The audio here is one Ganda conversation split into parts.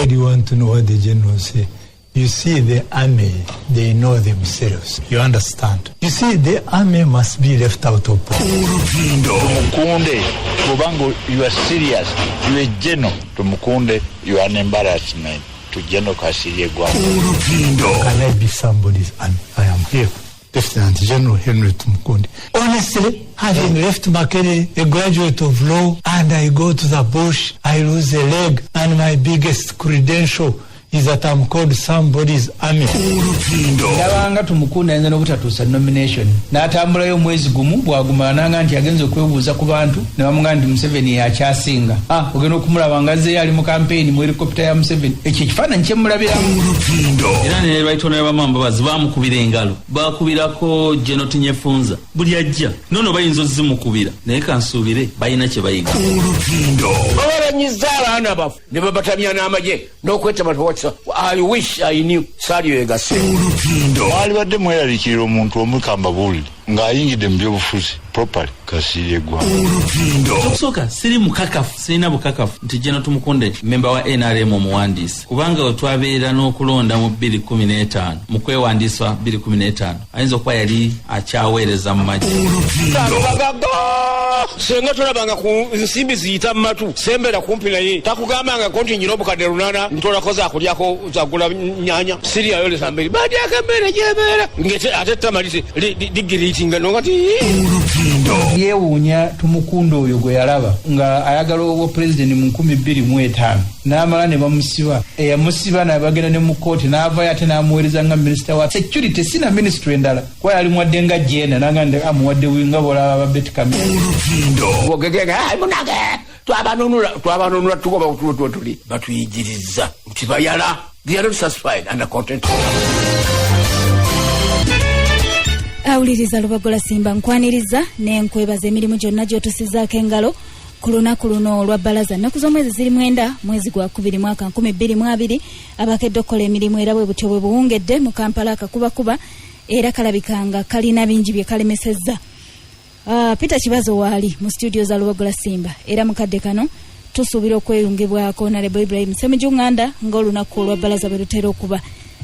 Why do you want to know what the generals say? You see, the army, they know themselves. You understand? You see, the army must be left out of politics. Olutindo. Tumukunde, kubanga you are serious, you are general. Tumukunde, you are an embarrassment to General Kasirye Gwanga. Olutindo. Can I be somebody's army? I am here. Lieutenant General Henry Tumukunde. Honestly, having left Makerere, a graduate of law, and I go to the bush, I lose a leg, and my biggest credential is that I'm called somebody's army. Olutindo. Ndabanga Tumukunde ayinza n'obutatuusa nomination, n'atambulayo omwezi gumu, bwagumala nanga nti agenza okwebuuza ku bantu ne bamugamba nti Museveni yakyasinga. Ah, ogenda okumulaba nga azzeeyo ali mu kampeyini mu helikopita ya Museveni. Ekyo ekifaananyi kyemulabiramu. Olutindo. Era ne Right Honorable Amama Mbabazi bamukubira engalo, bakubirako General Tinyefunza buli ajja nono bayinza ozimukubira, naye kansuubire balina kye bayiga. Olutindo. Babalanyiza abaana baffe ne babatamya n'amagye n'okwetaba. I wish I knew saaliyo egase. Olutindo. Mwalibadde mweraliikirira omuntu omu, kambabuulire, ng'ayingidde mu byobufuzi properly, Kasirye Gwanga. Olutindo. Okusooka siri mukakafu, sirina bukakafu nti General Tumukunde memba wa NRM omuwandiisi, kubanga we twabeera n'okulonda mu 2015, mu kwewandiisa 2015, ayinza okuba yali akyaweereza mu magye. Olutindo. Bagaga senga tolabanga ku nsimbi ziyita mu matu, sembera kumpi naye takugambangako nti nyina obukadde 800 ntolako zakulyako zagula nyanya siriyayo mberi badyako emmere gyebeera ngete ate tamalise ligiriitinga nonga ti. Olutindo. Yeewuunya Tumukunde oyo gwe yalaba nga ayagala obwa pulezidenti mu 2005, n'amala ne bamusiba. Eyamusiba nabagenda ne mu kooti, n'avayo ate n'amuweereza nga minisita wa security, si na minisitule endala, kuba yali muwadde nga jena nanga nti amuwadde nga bolaba ba Beti Kamya. Olutindo. Bwogegega munange, twabanunula, twabanunula, tugoba kutulo tuli batuyigiriza nti bayala. They are not satisfied and content. Awuliriza Lubagola Simba, nkwaniriza nenkwebaza emirimu gyonna gy'otusizaako engalo ku lunaku luno olwa bbalaza. Nnaku z'omwezi ziri 9, mwezi gwa 2, mwaka 2020. Abakedde okukola emirimu era bwe butyo bwe buwungedde mu Kampala. Akakubakuba era kalabika nga kalina bingi bye kalemesezza. Peter Kibazo waali mu studio za Lubagola Simba, era mukadde kano tusuubira okweyungibwako Honorable Ibrahim Ssemujju Nganda ng'olunaku olwa bbalaza bwe lutera okuba,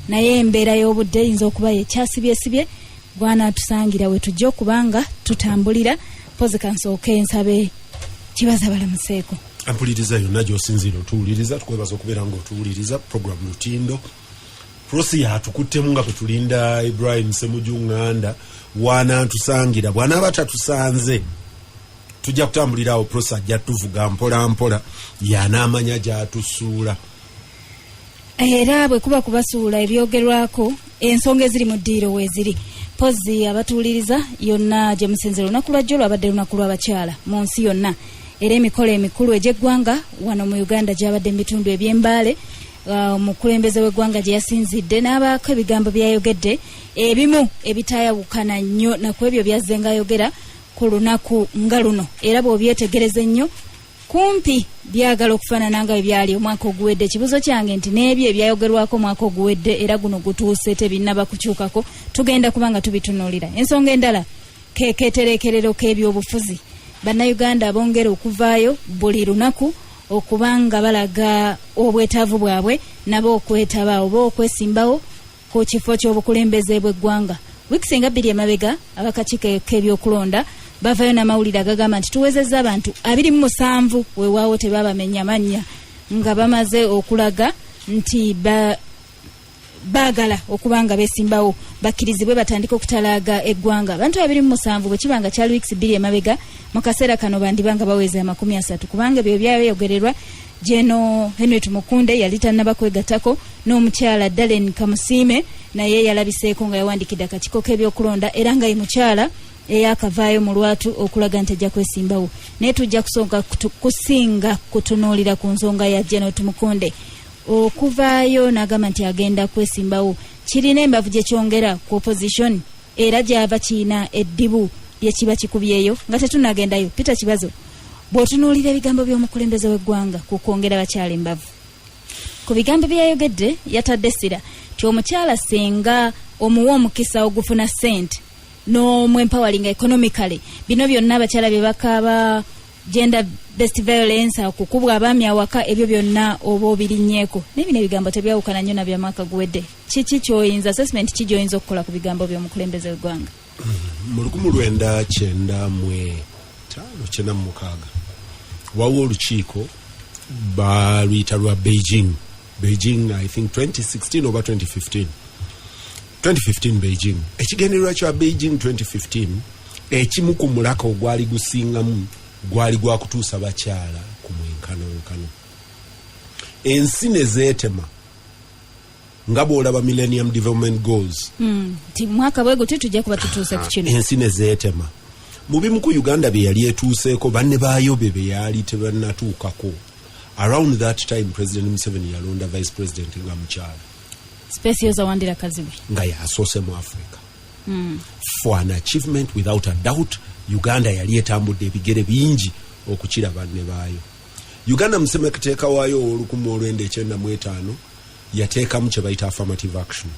naye embeera y'obudde eyinza okuba yekyasibyesibye gwanatusangira we tujja okuba nga tutambulira. Pozi kansooke nsabe Kibaza balamuseeko. Ampuliriza yonna gyosinziira otuwuliriza, tukwebaza okubeera nga otuwuliriza program Lutindo. Prosi yatukuttemu nga bwetulinda Ibrahim Semuju Nganda wanatusangira. Bwanaaba tatusanze, tujja kutambulira awo. Prosi ajja tuvuga mpola mpola, yanaamanya gyatusuula. Era bwe kuba kubasuula, ebyogerwako, ensonga eziri mu ddiiro weeziri. Pozi abatuwuliriza yonna gye musinzira, olunaku lwajjo lwabadde lunaku lw'abakyala mu nsi yonna, era emikolo emikulu egy'eggwanga wano mu Uganda gyabadde mu bitundu eby'Embaale, omukulembeze w'eggwanga gye yasinzidde n'abaako ebigambo byayogedde ebimu ebitayawukana nnyo naku ebyo byazze ng'ayogera ku lunaku nga luno, era bw'obyetegereza ennyo kumpi byagala okufaanana nga bwe byali omwaka oguwedde. Ekibuzo kyange nti n'ebyo ebyayogerwako omwaka oguwedde era guno gutuuse tebinnaba kukyukako? Tugenda kuba nga tubitunuulira. Ensonga endala keketerekerero k'ebyobufuzi. Bannayuganda bongera okuvaayo buli lunaku okuba nga balaga obwetaavu bwabwe nabo okwetaba oba okwesimbawo ku kifo ky'obukulembeze bw'eggwanga. Wiiki singa 2 emabega, abakakiiko k'ebyokulonda bavayo n'amawulire agagamba nti tuwezezza abantu 27, weewaawo tebabamenya mannya, nga bamaze okulaga nti baagala okuba nga besimbawo bakkirizibwe batandike okutalaaga eggwanga. Abantu 27 bwe kiba nga kyali wiiki 2 emabega, mu kaseera kano bandiba nga baweza 30, kubanga ebyo byayogererwa General Henry Tumukunde yali tannaba kwegattako n'omukyala Dalen Kamusiime, naye yalabiseeko nga yawandikidde akakiiko k'ebyokulonda, era nga ye mukyala eyakavaayo mu lwatu okulaga nti ajja kwesimbawo. Naye tujja kusooka kusinga kutunuulira ku nsonga ya General Tumukunde okuvaayo n'agamba nti agenda kwesimbawo. Kirina embavu gye kyongera ku opposition, era gyava kiina eddibu lyekiba kikubyeyo. Nga tetunagendayo, Peter Kibazo, bw'otunuulira ebigambo by'omukulembeze w'eggwanga ku kwongera bakyala embavu, ku bigambo byeyayogedde yatadde essira ti omukyala singa omuwa omukisa ogufuna ssente n'omwempoweringa economically, bino byonna abakyala bye bakaaba. Gender based violence, okukubwa abaami awaka, ebyo byonna oba obirinnyeeko. Naye bino ebigambo tebyawukana nnyo na bya mwaka guwedde. Kiki kyoyinza, assessment ki gyoyinza okukola ku bigambo by'omukulembeze w'eggwanga? Mu 1995, 96, waliwo olukiiko baluyita lwa Beijing. Beijing, I think 2016 oba 2015, 2015 Beijing. Ekigendererwa kya Beijing 2015, ekimu ku mulaka ogwali gusingamu gwali gwa kutuusa bakyala ku mwenkanonkano. Ensi ne zeetema nga bw'olaba Millennium Development Goals. Nti mwaka bwe guti tujja kuba tutuuse ku kino. Ensi ne zeetema. Mu bimu ku Uganda bye yali etuuseeko, banne baayo be yali tebannatuukako. Around that time President Museveni yalonda vice president nga mukyala. Specioza Wandira Kazibwe. Nga yasoose mu Africa, for an achievement without a doubt. Uganda yali etambudde ebigere bingi okukira banne baayo. Uganda mu ssemateeka waayo ow'olukumi olwenda ekyenda mu etaano yateekamu kye bayita affirmative action.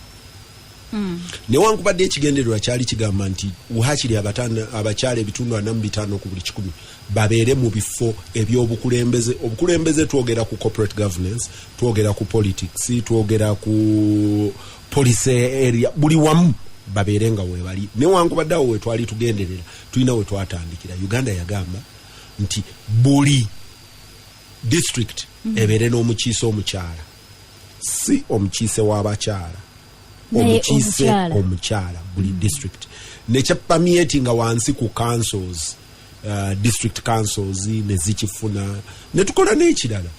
Newankubadde ekigendererwa kyali kigamba nti wakiri abakyala 45% ku buli 100 babeere mu bifo ebyobukulembeze. Obukulembeze twogera ku corporate governance, twogera ku politics, twogera ku policy area, buli wamu babeere nga webali. Newankubadde awo wetwali tugenderera, tulina we twatandikira. Uganda yagamba nti buli district ebeere n'omukiise omukyala, si omukiise w'abakyala, Naye omukiise omukyala. Omukyala buli district, nekyapermeatinga wansi ku councils, district councils nezikifuna. Netukola n'ekirala,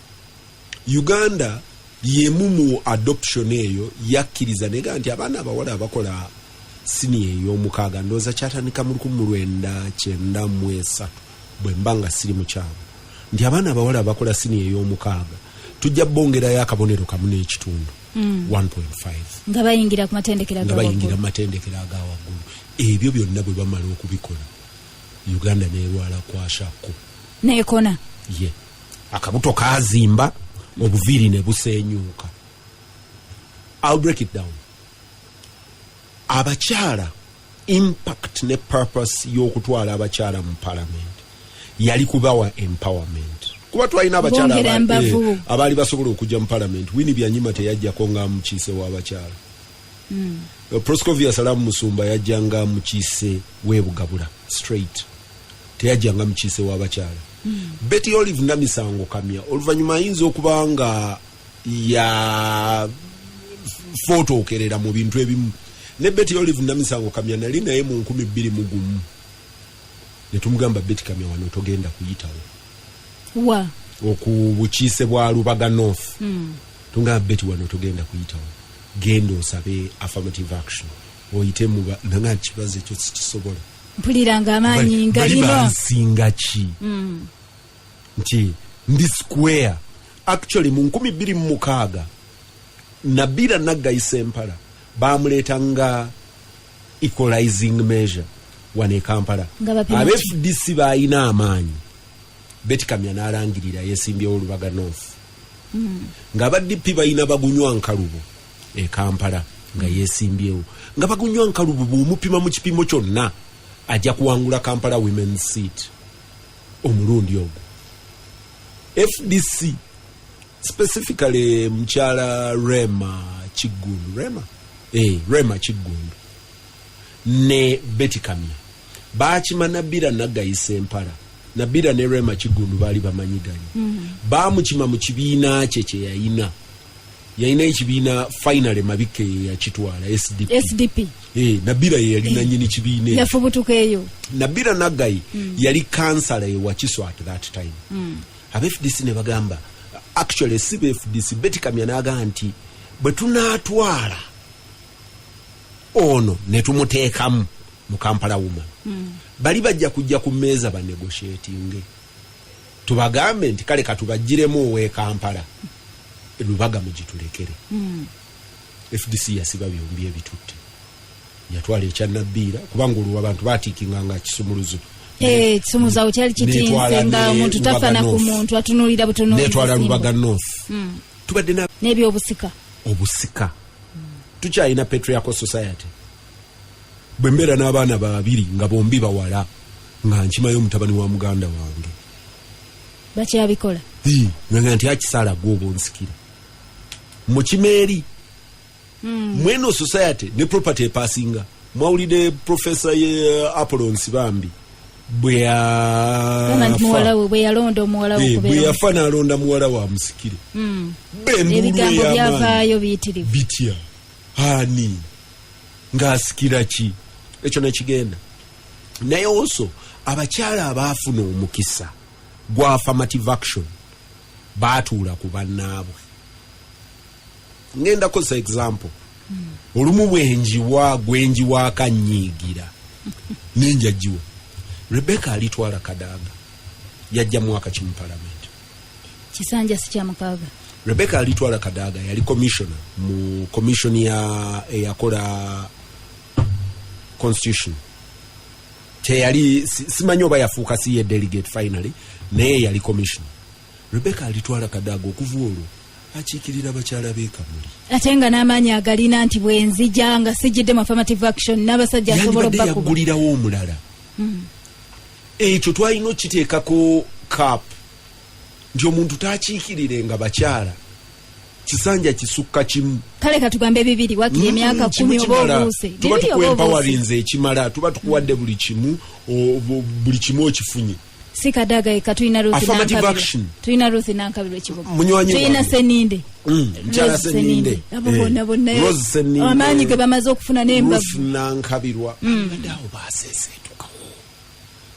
Uganda yemu mu adoption eyo yakkiriza nega nti abaana abawala abakola siniya ey'omukaaga, ndowooza kyatandika mu 1993 bwe mba nga siri mukyamu, nti abaana abawala abakola siniya ey'omukaaga tujja bongerayo akabonero kamu n'ekitundu, 1.5, nga bayingira ku matendekero nga bayingira agawaggulu. mu matendekero aga waggulu. Ebyo byonna bwe bamala okubikola, Uganda nerwala kwashiorkor. Neekona. Ye akabuto kazimba, obuviiri ne busenyuuka. I'll break it down. Abakyala, impact ne purpose y'okutwala abakyala mu parliament yali kubawa empowerment, kuba twalina abakyala Bongera embavu. Abaali basobola okujja mu parliament. Winnie Byanyima teyajjako nga mukiise w'abakyala. Proscovia Salamu Musumba yajja nga mukiise w'ebugabula straight, teyajja nga mukiise w'abakyala. Betty Olive Namisango Kamya oluvannyuma ayinza okuba nga ya footookerera mu bintu ebimu, ne Betty Olive Namisango Kamya nali naye mu 2001 netumugamba, "Betty Kamya, wano togenda kuyitawo." Wa? Oku bukiise bwa Lubaga North. Tugamba, "Betty, wano togenda kuyitawo, genda osabe affirmative action oyite mu nanga kibazo ekyo sikisobola." Mpulira nga amaanyi nga Bali lino. Bansinga ki nti ndi square. Actually mu 2006 Nabira Nagayisa empala bamuleeta nga equalizing measure wano e Kampala. Nga bapima Aba ki? FDC balina amaanyi. Betty Kamya n'alangirira yesimbyewo Lubaga North, ng'aba DP balina Bagunywa Nkalubo e Kampala nga yesimbyewo, nga Bagunywa Nkalubo bw'omupima mu kipimo kyonna ajja kuwangula Kampala Women's seat omulundi ogwo. FDC, specifically mukyala Rema Kiggundu, Rema, Rema Kiggundu ne Betty Kamya bakima Nabira Nagayisa empala. Nabira ne Rema Kiggundu baali bamanyiganye. Bamukima mu kibiina kye kyeyayina. Yalina ekibiina, finally Mabikke ye yakitwala, SDP. SDP. Nabira ye yali nanyini kibiina ekyo. Yafubutuka eyo. Nabira Naggayi yali kansala e Wakiso at that time. Aba FDC ne bagamba, actually si ba FDC, Betty Kamya n'agamba nti bwe tunaatwala ono ne tumuteekamu mu Kampala Woman, bali bajja kujja ku mmeeza banegotiatinge, tubagambe nti kale katubagiremu ow'e Kampala, Lubaga mugitulekere. FDC yasiba byombi ebitutte, yatwala ekyanabbiira kubanga olwo abantu batiikinga nga kisumuluzo. Kisumuluzo awo kyali kitinze Netwala nga ne omuntu Lubaga tafana ku North. muntu atunuulira butunuulizi Netwala simbo. Lubaga North. Tubadde na N'ebyobusika. Obusika, tukyalina patriarchal society. Bwe mbeera n'abaana babiri nga bombi bawala, nga nkimayo mutabani wa muganda wange. Bakyabikola. Nga nti akisaala gwoba onsikira mukimeeri mweno society ne property epasinga. Mwawulidde Professor ye Apollo Nsibambi bwe Gamba nti muwala we bwe yalonda omuwala we bwe okubeera yafa n'alonda muwala wa musikire. Bembuulu Ebigambo ey'amaanyi. byavaayo biyitirivu. Bitya, ani ng'asikira ki? Ekyo nekigenda. Naye also abakyala abaafuna omukisa gwa affirmative action baatuula ku bannaabwe. Ngenda kozesa example. Olumu bwenjiwa gwenjiwaaka nyiigira ninjagiwa. Rebecca Alitwala Kadaga yajja mwaka ki mu palamenti? Kisanja si kya mukaaga. Rebecca Alitwala Kadaga yali commissioner mu commission ya eyakola constitution. Teyali simanyi oba yafuuka siye delegate finally, naye yali commissioner. Rebecca Alitwala Kadaga okuva olwo akiikirira bakyala b'ekamuli. Ate nga n'amaanyi agalina nti bwenzija nga sijjidde mu affirmative action n'abasajja asobola Yandibadde obbakuba. yaggulirawo omulala. Ekyo twalina okiteekako cap nti omuntu takiikirire nga bakyala kisanja kisukka kimu. Kale katugambe bibiri, wakiri emyaka Kimu 10 oba kimala. obuuse. Tuba Bibiri oba obuuse. tukuempawarinze ekimala, tuba tukuwadde buli kimu, buli kimu okifunye. Si Kadaga yekka, tulina Ruth Affirmative Nankabirwa. action. Tulina Ruth Nankabirwa ekibuga. Munywanyi Tulina wange. Seninde. Mukyala Rose. Seninde. Abo bonna bonna Rose Seninde. amaanyi ge bamaze okufuna Ruth n'embavu. Nankabirwa, badde awo baseeseetukawo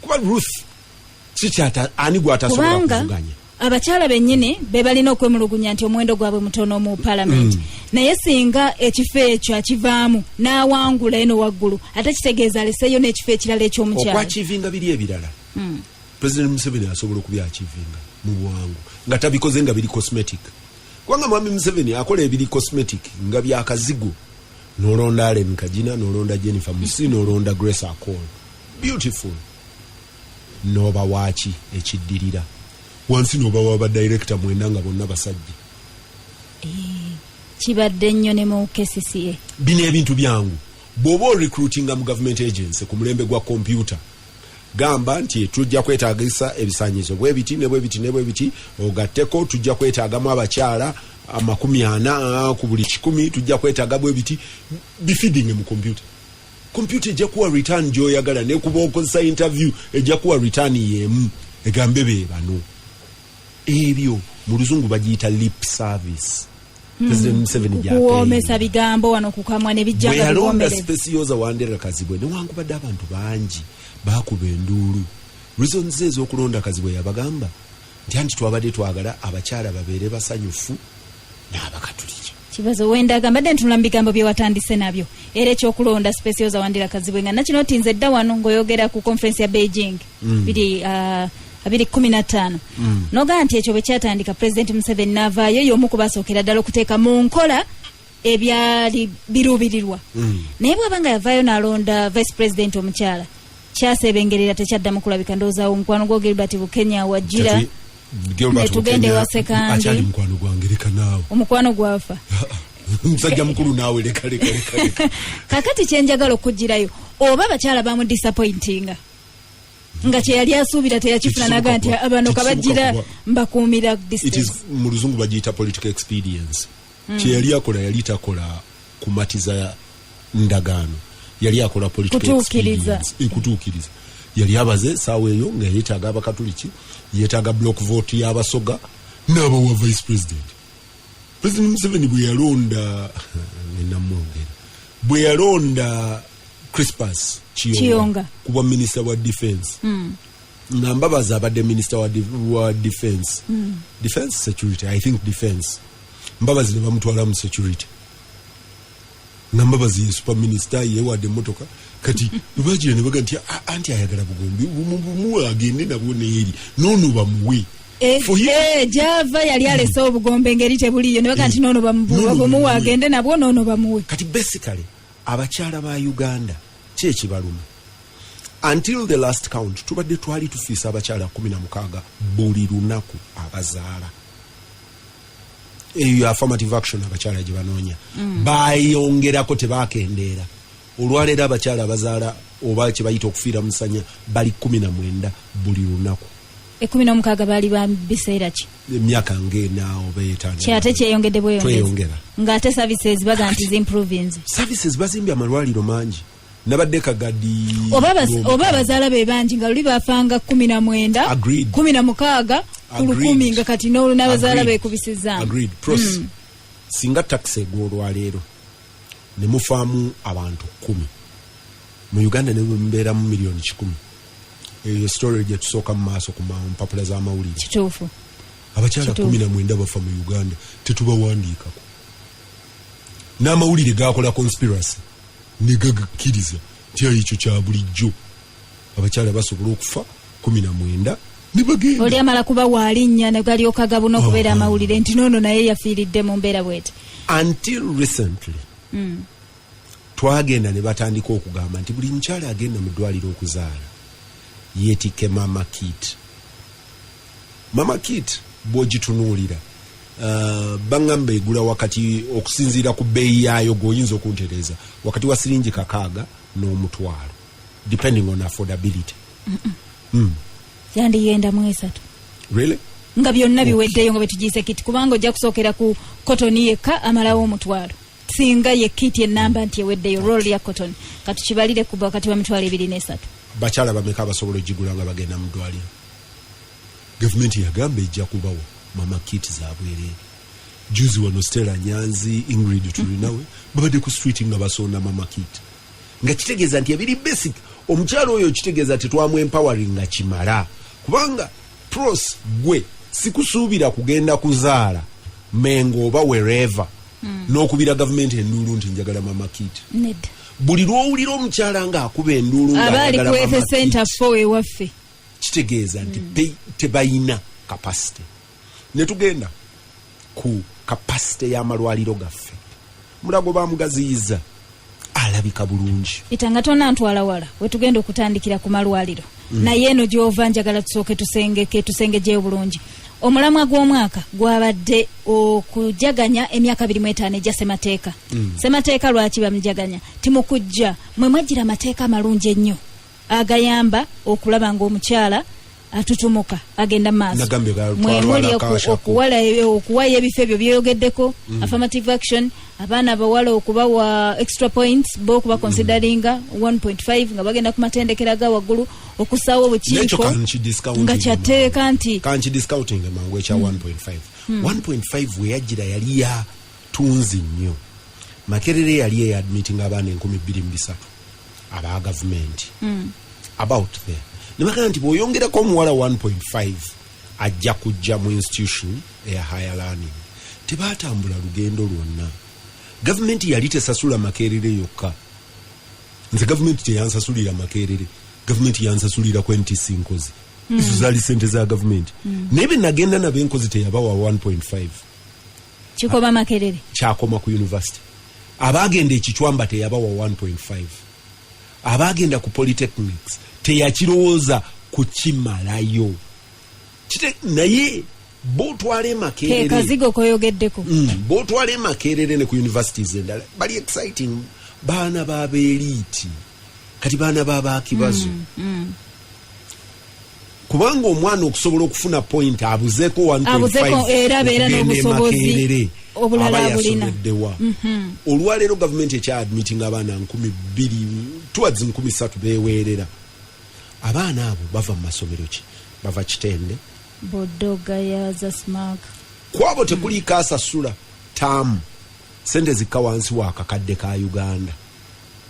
kuba Ruth kikyata ani gwatasobola Kubanga kuvuganya? abakyala bennyini be balina okwemulugunya nti omuwendo gwabwe mutono mu palamenti, naye singa ekifo ekyo akivaamu n'awangula eno waggulu, ate kitegeeza aleseeyo n'ekifo ekirala ekyomukyala. Okwakivinga biri ebirala, President Museveni asobola okubyakivinga mu bwangu nga tabikoze nga biri cosmetic, kubanga mwami Museveni akola ebiri cosmetic nga byakazigo. Nolonda Allen Kagina, nolonda Jennifer Musi, nolonda Grace Acol, beautiful. Noba waaki ekiddirira wansi nobawa badirekita mwenda nga bonna basajja. Kibadde nnyo ne mu KCCA. Bino ebintu byangu. Bw'oba orecruitinga mu government agency ku mulembe gwa kompyuta, gamba nti tujja kwetagisa ebisanyizo bwe biti ne bwe biti ne bwe biti, ogatteko tujja kwetaagamu abakyala 40 ku buli 100, tujja kwetaaga bwe biti, bifeeding mu kompyuta. Kompyuta ejja kuwa return gy'oyagala, nekuba okozesa interview ejja kuwa return yemu egambe be bano. Ebyo mu luzungu bagiyita lip service. President Museveni Kuwoomesa gy'apeeyo. bigambo wano kukamwa ne bijja Bwe nga yalonda biwoomereza. Specioza Wandera Kazibwe, newankubadde abantu bangi bakuba enduulu, reasons ze ez'okulonda Kazibwe yabagamba nti anti twabadde twagala abakyala babeere basanyufu n'abakatuliki. Kibazo wendaga mbadde ntunula mu bigambo bye watandise nabyo, era ekyokulonda Specioza Wandira Kazibwe nga nakino ntinze dda wano ng'oyogera ku conference ya Beijing biri 2015, nogamba nti ekyo bwe kyatandika President Museveni n'avaayo y'omu ku basookera ddala okuteeka mu nkola ebyali biruubirirwa. Naye bw'aba nga yavaayo n'alonda vice president omukyala, kyasebengerera tekyaddamu kulabika. Ndowooza omukwano gwo Gilbert Bukenya wajjira Gilbert Ne tugenda Bukenya ewa Sekandi. Akyali mukwano gwange, leka naawe. Omukwano gwafa. Musajja mukulu naawe, leka leka leka leka. Kakati kyenjagala okugirayo, oba abakyala bamudisappointinga nga kyeyali asuubira teyakifuna, naga nti Tekisoboka abano kuba. kabagira Tekisoboka kuba. mbakuumira It is distance. mu luzungu bagiyita political expedience. Kyeyali akola, yali takola kumatiza ndagaano, yali akola political Kutuukiriza. expedience. Kutuukiriza. Yali abaze esaawa eyo nga yeetaaga abakatuliki, yeetaaga block vote y'abasoga n'abawa vice president. President Museveni bwe yalonda, nenamwongera, bwe yalonda Crispus Kiyonga. Kiyonga kuba minisita wa defense, nga Mbabazi abadde minisita wa defense, defense security, I think defense, Mbabazi ne bamutwala mu security, nga Mbabazi ye super minister, yewadde emotoka. Kati bwebagira ne baga nti, "Ah, anti ayagala bugombi bumu agende nabwo neeri noono bamuwe." For him- Gyava yali alese obugombe engeri tebuliyo, ne baga nti noono Noono bumuwe bamuwe. agende nabwo, noono bamuwe. Kati basically abakyala ba Uganda kyekibaluma. Until the last count tubadde twali tufiisa abakyala 16 buli lunaku abazaala. Eyo affirmative action abakyala gye banoonya, bayongerako, tebakendeera. Olwaleero abakyala abazaala oba kye bayita okufiira musanya bali 19 buli lunaku. 16 baali ba biseera ki? Emyaka ng'ena oba 5. Kyate kyeyongedde bweyongezi. Tweyongera. Ng'ate services baga nti zimprovinze. Services, bazimbye amalwaliro mangi. Nabadde Kagadi. Oba abazaala be bangi, nga luli bafanga 19, Agreed. 16 ku Agreed. 1,000, nga kati n'abazaala Agreed. beekubisizaamu. Agreed. Pros, singa taxi egwa olwaleero ne mufaamu abantu 10 mu Uganda, ne mubeeramu 1,000,000, eyo story gye tusooka mu maaso ku mpapula z'amawulire. Abakyala 19 bafa mu Uganda, tetubawandiikako, n'amawulire gakola conspiracy ne gagakkiriza nti ayo ekyo kya bulijjo, abakyala basobola okufa 19 ne bagenda. Oli amala kuba waalinnya ne galyoka gabuna okubeera amawulire nti noono naye yafiiridde mu mbeera bweti. Until recently twagenda ne batandika okugamba nti buli mukyala agenda mu ddwaliro okuzaala yeetikke mama kit. Mama kit bw'ogitunuulira, baŋŋamba egula wakati, okusinziira ku bbeeyi yaayo, gweoyinza okuntereeza, wakati wa siringi 6 n'omutwalo, depending on affordability. Yandiyenda mu 3. Really? Nga byonna biweddeyo, nga bwetugiyise kit, kubanga ojja kusookera ku cotton yekka amalawo omutwalo, singa ye kit enamba nti eweddeyo, roll ya cotton, katukibalire kuba wakati wa 23,000. Bakyala bameka abasobola ogigula nga bagenda mu ddwaliro? Gavumenti yagamba ejja kubawa mama kit zabwereere. Juzi wano Stella Nyanzi, Ingrid Tulinawe babadde ku street nga basonda mama kit, nga kitegeeza nti ebiri basic omukyalo oyo kitegeeza tetwamwempowering nga kimala, kubanga pros gwe sikusuubira kugenda kuzaala Mengo oba wherever n'okubira gavumenti enduulu nti njagala mama kit. Nedda. Buli lwowulira omukyala ng'akuba enduulu aba ali ng'ayagala ku mama health center kit, 4 ewaffe. Kitegeeza nti tebayina capacity. Ne tugenda ku capacity y'amalwaliro gaffe. Mulago bamugaziyiza, alabika bulungi. Ita nga tonantwala wala, wetugenda okutandikira ku malwaliro, naye eno gyova njagala tusooke tusengeke, tusengejeyo bulungi. Omulamwa gw'omwaka gwabadde okujaganya emyaka 25 egya semateeka. Semateeka lwaki bamujaganya? Timukujja mwe mwajjira amateeka amalungi ennyo agayamba okulaba ng'omukyala atutumuka agenda mu maaso. Nagambye Mwe muli twalwala kashaku. Okuwayo ebifo ebyo byoyogeddeko, affirmative action, abaana abawala okubawa extra points, bo okuba consideringa 1.5 nga bagenda ku matendekero aga waggulu, okusaawo Nekyo obukiiko kanki nga kyateeka nti kanki discounting mangu ekya 1.5. 1.5 we yajjira yali ya tunzi nnyo. Makerere yali eyadmitting abaana 2300 aba gavumenti, about there, ne bagamba nti bw'oyongerako omuwala 1.5 ajja kujja mu institution eya higher learning. Tebatambula lugendo lwonna. Gavumenti yali tesasula Makerere yokka. Nze gavumenti teyansasulira Makerere, gavumenti yansasulira ku NTC Nkozi. Ezo zaali sente za gavumenti, naye be nagenda nabo enkozi teyabawa 1.5. Kikoma Makerere. Kyakoma ku university. Abagenda ekicwamba teyabawa 1.5. Abagenda ku polytechnics teyakirowooza kukimalayo. Naye botwala Ke emakerere kazigo koyogeddeko. Bwotwala emakerere ne ku universities endala, bali exciting, baana babeeliiti, kati baana babakibazo, kubanga omwana okusobola okufuna point abuzeeko 1.5 Abuzeeko, era abeera okugenda n'obusobozi emakerere, obulala aba abulina. yasomeddewa. Olwaleero gavumenti ekya abaana 2000 towards 3000 beweerera. Abaana abo bava mu masomero ki? Bava Kitende, Budoga ya Zasmark. Kwabo tekuliiko asasula taamu, sente zikka wansi wa kakadde ka Uganda.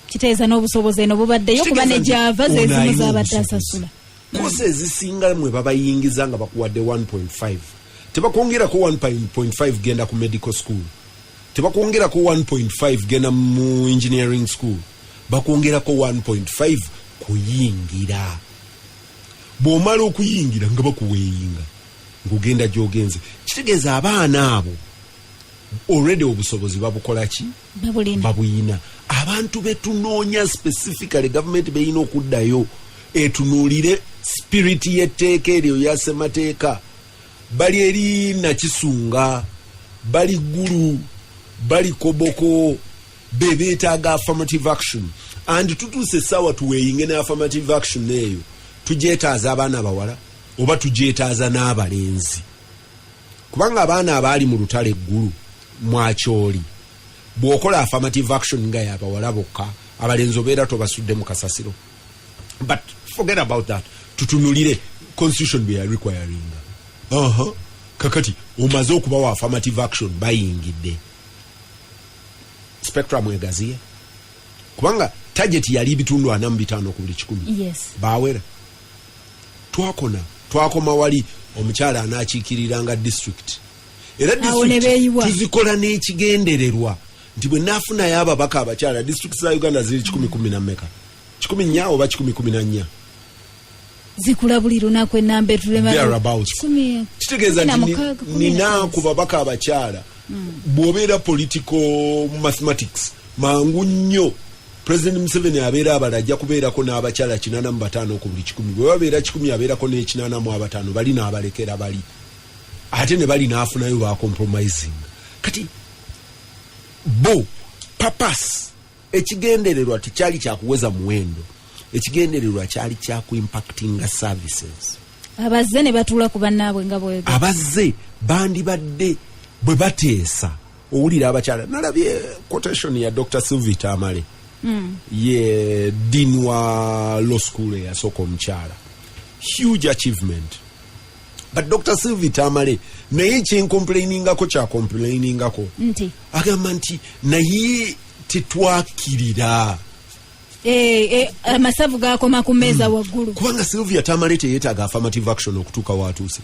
Kitegeeza n'obusobozi eno bubaddeyo, kuba Kitegeeza ne nti gyava ono zezimu alina zabadde obusobozi. asasula. Course ezisinga mwe babayingiza nga bakuwadde 1.5, tebakwongerako 1.5 genda ku medical school, tebakwongerako 1.5 genda mu engineering school, bakwongerako 1.5 kuyingira. Bw'omala okuyingira nga bakuweeyinga ng'ogenda gy'ogenze. Kitegeeza abaana abo already obusobozi babukola ki? Babulina. Babuyina. Abantu betunoonya specifically, gavumenti beyina okuddayo etunuulire spirit y'etteeka eryo ya ssemateeka, bali eri Nakisunga, bali Ggulu, bali Koboko, be beetaaga affirmative action. And tutuuse essaawa tuweeyinge ne affirmative action eyo. Tugyetaaza abaana bawala, Oba tugyetaaza n'abalenzi, kubanga abaana abaali mu lutalo eggulu mwakyoli, bw'okola affirmative action nga yabawala bokka, abalenzi obeera tobasudde mu kasasiro. But forget about that, tutunulire constitution bye yarequiringa. Aha, kakati omaze okubawa affirmative action, bayingidde spectrum egaziye, kubanga target yali ebitundu 45 ku buli 100. Bawera twakona, twakoma wali omukyala anaakiikiriranga district era Awo ne district beeyiwa. Tuzikola n'ekigendererwa nti bwe naafunayo ababaka abakyala, district za Uganda ziri 110 na mmeka? 104 oba 114? Zikula buli lunaku, enamba etulema. Thereabouts. Kitegeeza nti nina ku babaka abakyala, bw'obeera political mathematics mangu nnyo, President Museveni abeera abala ajja kubeerako n'abakyala 85 ku buli 100. Bwe babeera 100, abeerako n'85, bali n'abalekera bali ate ne bali n'afunayo bacompromising. Kati bo purpose, ekigendererwa tekyali kyakuweza muwendo, ekigendererwa kyali kyakuimpactinga services. Abazze ne batuula ku bannaabwe nga bwega. Abazze bandibadde bwe bateesa, owulira abakyala. Nalabye quotation ya Dr Sylvie Tamale, ye dean wa law school eyasooka omukyala, huge achievement. But Dr Sylvie Tamale naye kyencomplainingako, kyacomplainingako nti agamba nti naye tetwakirira. Amasavu gakoma ku mmeeza waggulu. Kubanga Sylvia Tamale teyeetaaga affirmative action okutuuka waatuuse,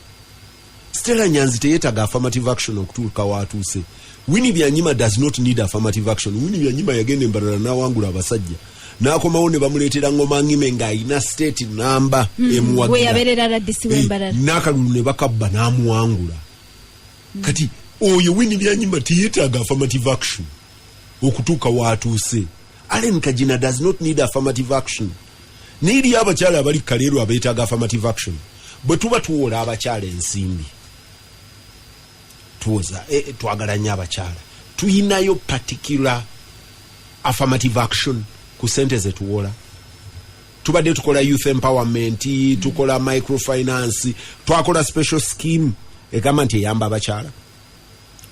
Stella Nyanzi teyeetaaga affirmative action okutuuka waatuuse, Winnie Byanyima does not need affirmative action. Winnie Byanyima yagenda embalala n'awangula abasajja, n'akomawo ne bamuleetera ngoma ngime ng'ayina state namba emuwagira. We yabeerera RDC w'Embalala. N'akalulu ne bakabba n'amuwangula. Kati oyo Winnie Byanyima teyeetaaga affirmative action okutuuka waatuuse. Allen Kagina does not need affirmative action. Naye eriyo abakyala abali kaleero abeetaaga affirmative action. Bwe tuba tuwola abakyala ensimbi, tuwoza twagala nnyo abakyala, tuyinayo particular affirmative action ku sente zetuwola? Tubadde tukola youth empowerment, tukola microfinance, twakola special scheme egamba nti eyamba abakyala.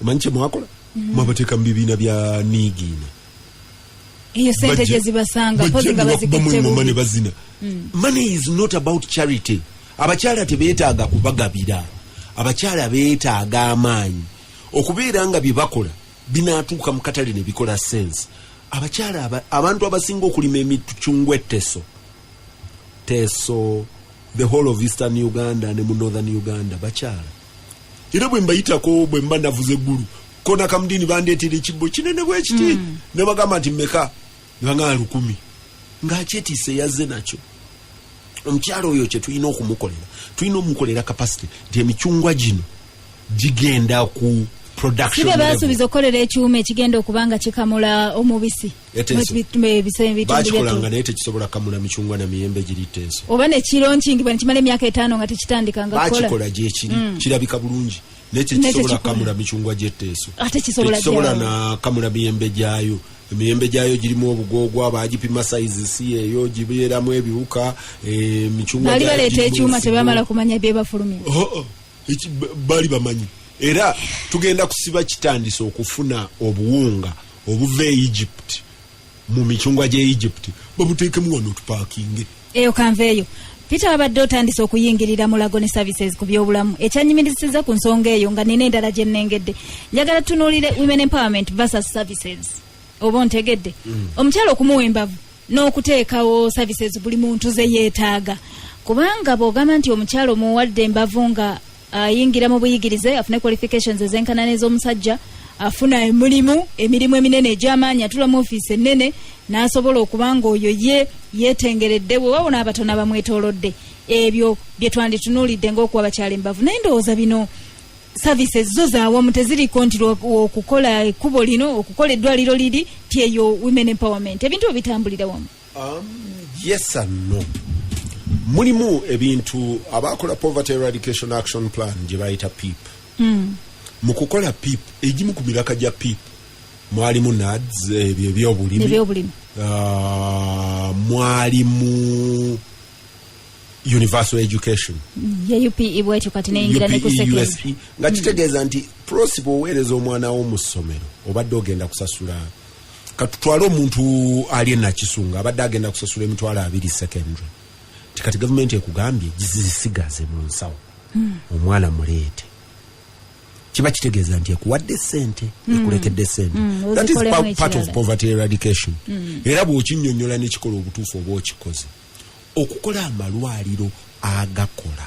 Omanyi kyemwakola? Mwabateeka mu bibiina bya niigiina. Eyo sente gye zibasanga mpozi nga bakubamu bazikutte engoma ne bubi. bazina. Money is not about charity. Abakyala tebeetaaga kubagabira, abakyala beetaaga amaanyi okubeera nga bye bakola binaatuuka mu katale ne bikola sense. Abakyala abantu abasinga okulima emicungwa eteso teso, the whole of Eastern Uganda ne mu Northern Uganda, bakyala. Era bwe mbayitako, bwe mba navuze eggulu kona kamudini, bandeetera ekibbo kinene bwe kiti, ne bagamba nti mmeka, ne bagamba 1000, ng'akyetiise yazze nakyo. Omukyala oyo kye tulina okumukolera, tulina okumukolera capacity nti emicungwa gino gigenda ku production Sibe level. basuubiza okukolera ekyuma ekigenda okuba nga kikamula omubisi Eteeso. Ebitundu Bakikolanga byatu naye tekisobola kamula micungwa na miyembe giri teeso. Oba nekironkingibwa nekimala emyaka 5 nga tekitandika nga kukola. Bakikola, gyekiri, kirabika bulungi, naye Naye tekisobola tekikola. kamula micungwa gyetteeso. Ate kisobola Tekisobola gyawo. na kamula miyembe gyayo. Emiyembe gyayo girimu obugoogwa, bagipima size si eyo, gibeeramu ebiwuka, emicungwa Baali gyayo baleeta girimu ekyuma, ensigo. tebamala kumanya byebafulumya. Oh, oh. Baali bamanyi. Era tugenda kusiba kitandise okufuna obuwunga obuva e Egypt mu micungwa gy'e Egypt, babuteekemu wano tupaakinge. Eyo kanveeyo. Peter, wabadde otandise okuyingirira Mulago ne services ku byobulamu. Ekyanyimirizisa ku nsonga eyo nga nina endala gye nnengedde, njagala tunuulire women empowerment versus services, oba ontegedde? Omukyala okumuwa embavu n'okuteekawo services buli muntu ze yeetaaga, kubanga bw'ogamba nti omukyala omuwadde embavu nga ayingira mu buyigirize, afune qualifications ezenkana n'ez'omusajja, afuna emirimu, emirimu eminene egy'amaanyi, atula mu ofiisi ennene, n'asobola okuba nga oyo ye yeetengeredde, bwe wawona abatono abamwetoolodde. Ebyo bye twanditunuulidde ng'okuwa abakyala embavu. Naye ndowooza bino services zo zaawamu, teziriko nti okukola ekkubo lino, okukola eddwaliro liri, ti eyo women empowerment. Ebintu bwe bitambulira wamu. Yes and no. Mulimu ebintu abakola Poverty Eradication Action Plan gye bayita PEAP. Mu kukola PEAP, egimu ku miraka gya PEAP mwalimu NAADS, ebyo ebyobulimi. Ebyobulimi. Mwalimu Universal education. Ye UPE bwetyo kati neyingira ne ku UPE, secondary. USE, nga kitegeeza nti prosi bw'oweereza omwana wo mu ssomero, obadde ogenda kusasula, katutwale omuntu ali enakisunga, abadde agenda kusasula 20,000 secondary, ti kati gavumenti ekugambye gizisigaze mu nsawo, omwana muleete. Kiba kitegeeza nti ekuwadde sente, ekulekedde sente. That is ozikolemu part of ekirala. poverty eradication. Era bw'okinnyonnyola nekikola obutuufu, oba okikoze. Okukola amalwaliro agakola,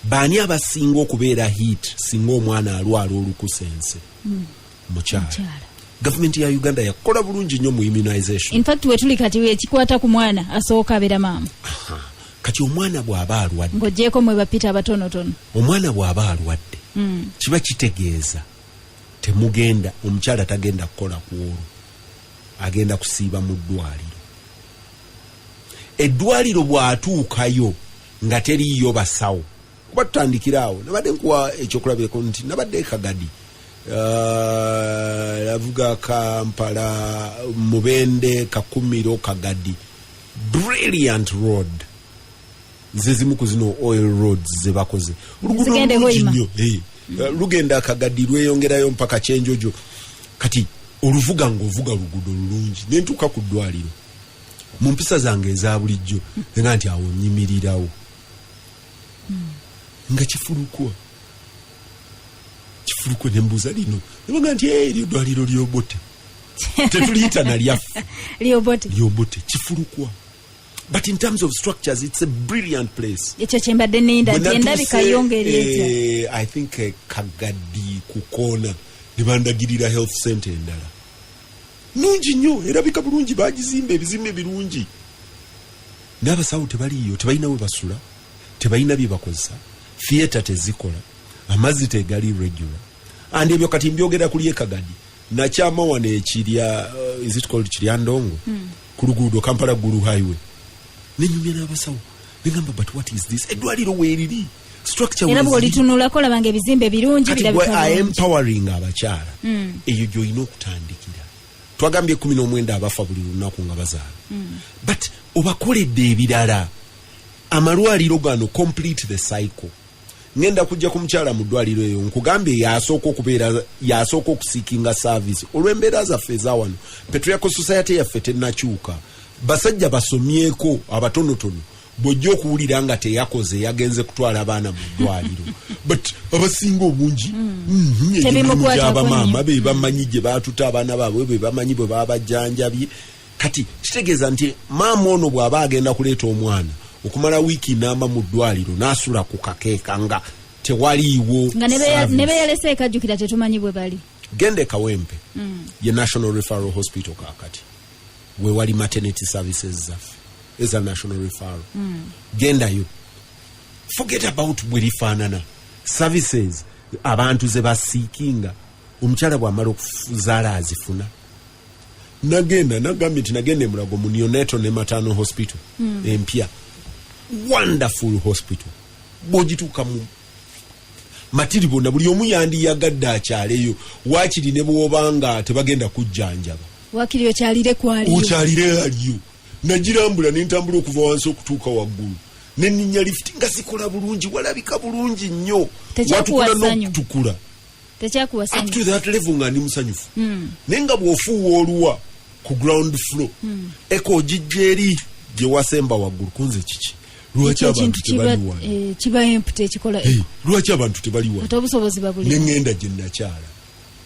baani abasinga okubeera hit singa omwana alwala olukusense? Mukyala. Mukyala. Gavumenti ya Uganda yakola bulungi nnyo mu immunization. In fact, wetuli kati ekikwata ku mwana asooka abeera maama. Aha. Kati omwana bw'aba alwadde, Ng'ogyeko mwe bapita abatonotono. omwana bw'aba alwadde, kiba kitegeeza temugenda, omukyala tagenda kukola ku olwo, agenda kusiiba mu ddwaliro. Eddwaliro bw'atuukayo nga teriiyo basawo, kuba tutandikira awo, nabadde nkuwa ekyokulabirako nti nabadde Kagadi, navuga Kampala Mubende Kakumiro Kagadi, brilliant road, ze zimu ku zino oil roads zebakoze. Oluguudo Zigenda lulungi Hoima. nnyo. Lugenda Kagadi, lweyongerayo mpaka Kyenjojo. Kati oluvuga ngaovuga luguudo lulungi, nentuuka ku ddwaliro mu mpisa zange eza bulijjo, nga nti awo nyimirirawo nga kifulukwa kifulukwa, nembuuza lino, nebaga nti, "Eh, eryo ddwaliro lyobote, tetuliyita nalyaffe." Lyobote. Lyobote, kifulukwa, but in terms of structures it's a brilliant place. Ekyo kyembadde ninda Bwe nti endabika natuuse, yo ngeri etya? I think Kagadi ku koona, ne bandagirira health center endala nungi nnyo, erabika bulungi, bagizimba ebizimbe birungi, n'abasawo tebaliiyo, tebalina we basula, tebalina bye bakozesa, theatre tezikola, amazzi tegali regular. And ebyo kati mbyogera kuli ekagadi. Nakyama wano ekirya, is it called Kiryandongo, ku luguudo Kampala Gulu highway, nenyumya n'abasawo, negamba, "But what is this?" Eddwaliro weeriri, structure Era weeziri. bw'olitunulako olaba nga ebizimbe birungi, Kati gwe birabika bulungi. empowering abakyala, eyo gyolina okutandikira. Twagambye 19 abafa buli lunaku nga bazaala, but obakoledde ebirala, amalwaliro gano complete the cycle. Ngenda kujja ku mukyala mu ddwaliro eyo, nkugambye yasooka okubeera, yasooka okuseekinga service. Olw'embeera zaffe eza wano, patriarchal society yaffe tennakyuka, basajja basomyeko abatonotono bw'ojja okuwulira nga teyakoze, yagenze kutwala abaana mu ddwaliro, but abasinga obungi emirimu Tebimukwatako gy'abamaama nnyo. be bamanyi gye batuta abaana baabwe, be bamanyi bwe babajjanjabye. Kati kitegeeza nti maama ono bw'aba agenda kuleeta omwana okumala wiiki namba mu ddwaliro, n'asula ku kakeeka nga tewaliiwo Nga ne service. beyalese ekajjukira tetumanyi bwe bali. Genda e Kawempe, ye National Referral Hospital. Kakati wewali maternity services zaffe eza National Referral. Gendayo, forget about bwe lifaanana, services abantu ze baseekinga omukyala bw'amala okuzaala azifuna. Nagenda, nagambye nti nagenda emulago mu neonatal ne maternal hospital empya, wonderful hospital. Bwogituuka mu matiri bonna, buli omu yandiyagadde akyaleyo waakiri, ne bwobanga tebagenda kujjanjaba, Wakiri okyalire kwaliyo. Okyalire aliyo. Nagirambula, nentambula okuva wansi okutuuka waggulu, neninya lifuti, nga zikola bulungi, walabika bulungi nnyo. Tekyakuwa Watukula ssanyu. n'okutukula. Tekyakuwa Up ssanyu. to that level nga ndi musanyufu, naye nga bw'ofuuwa oluwa ku ground floor, eka ogijja eri gye wasemba waggulu, kunze kiki? Lwaki Ekyo abantu ekintu kiba tebali wano? Kiba empty, ekikola Eh, lwaki abantu tebali wano? Ate obusobozi babulina. Neŋŋenda gye nakyala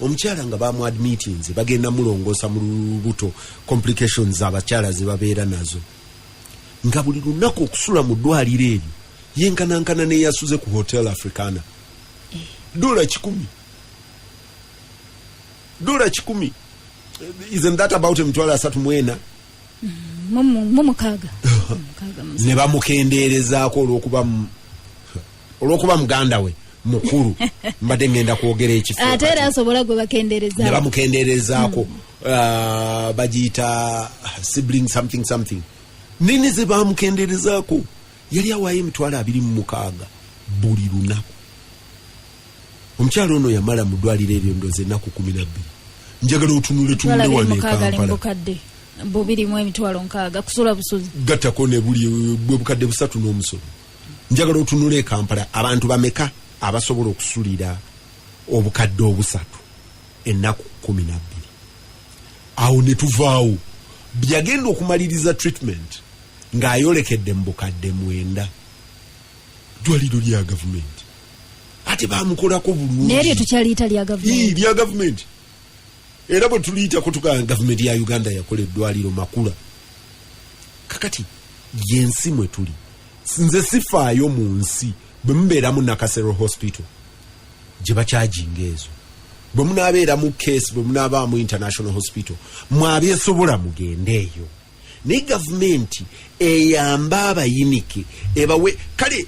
omukyala nga bamuadmitinze, bagenda mulongoosa mu lubuto, complications abakyala ze babeera nazo, nga buli lunaku okusula mu ddwaliro eryo yenkanankana neyasuze ku Hotel Africana, $100, $100. Isn't that about 34,000? Mu mukaaga, mukaaga mu. Ne bamukendeerezaako olw'okuba muganda we mukulu. Mbadde ngenda kwogera ekifo Ate era kati. asobola gwe bakendeereza. Ne bamukendeerezaako, bagiyita sibling something something, nene ze bamukendeerezaako. Yali awaayo 26,000 buli lunaku. Omukyalo ono yamala mu ddwaliro eryo ndooza ennaku 12. Njagala otunule tunule Mitwalo abiri wano e mukaaga ali mu Kampala. bukadde 2,060,000 kusula busuzi. Gattako ne buli bwe 3,000 n'omusolo. Njagala otunule e Kampala, abantu bameka abasobola okusulira 3,000 ennaku 12? Awo ne tuvaawo, byagenda okumaliriza treatment ng'ayolekedde mu 9,000. Ddwaliro lya gavumenti, ate bamukolako bulungi. Naye eryo tukyaliyita lya Ii, gavumenti? Lya gavumenti, era bwe tuliyitako tugamba gavumenti ya Uganda yakola eddwaliro Makula. Kakati yensi mwe tuli, nze sifaayo mu nsi bwe mubeeramu Nakasero Hospital gye bakyajinga ezo, bwe munaabeeramu case, bwe munaabaamu International Hospital, mwabyesobola mugende eyo. Naye gavumenti eyambe abayinike, ebawe kale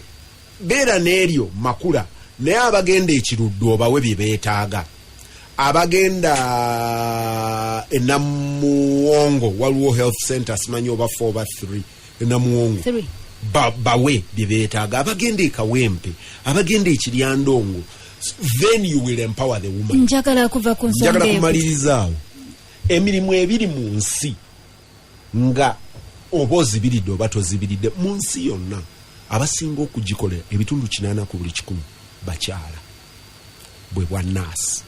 beera n'eryo Makula, naye abagenda ekiruddu obawe bye beetaaga. Abagenda enamuwongo waliwo health center, simanyi oba 4 oba 3 enamuwongo. Three. Bawe bye beetaaga. Abagenda ekawempe, abagenda ekiryandongo, then you will empower the woman. Njagala kuva ku nsonga Njagala eyo. kumalirizaawo. Emirimu ebiri mu nsi nga oba ozibiridde oba tozibiridde, mu nsi yonna abasinga okugikola, ebitundu 80 ku buli 100 bakyala, bwe bwa nurse.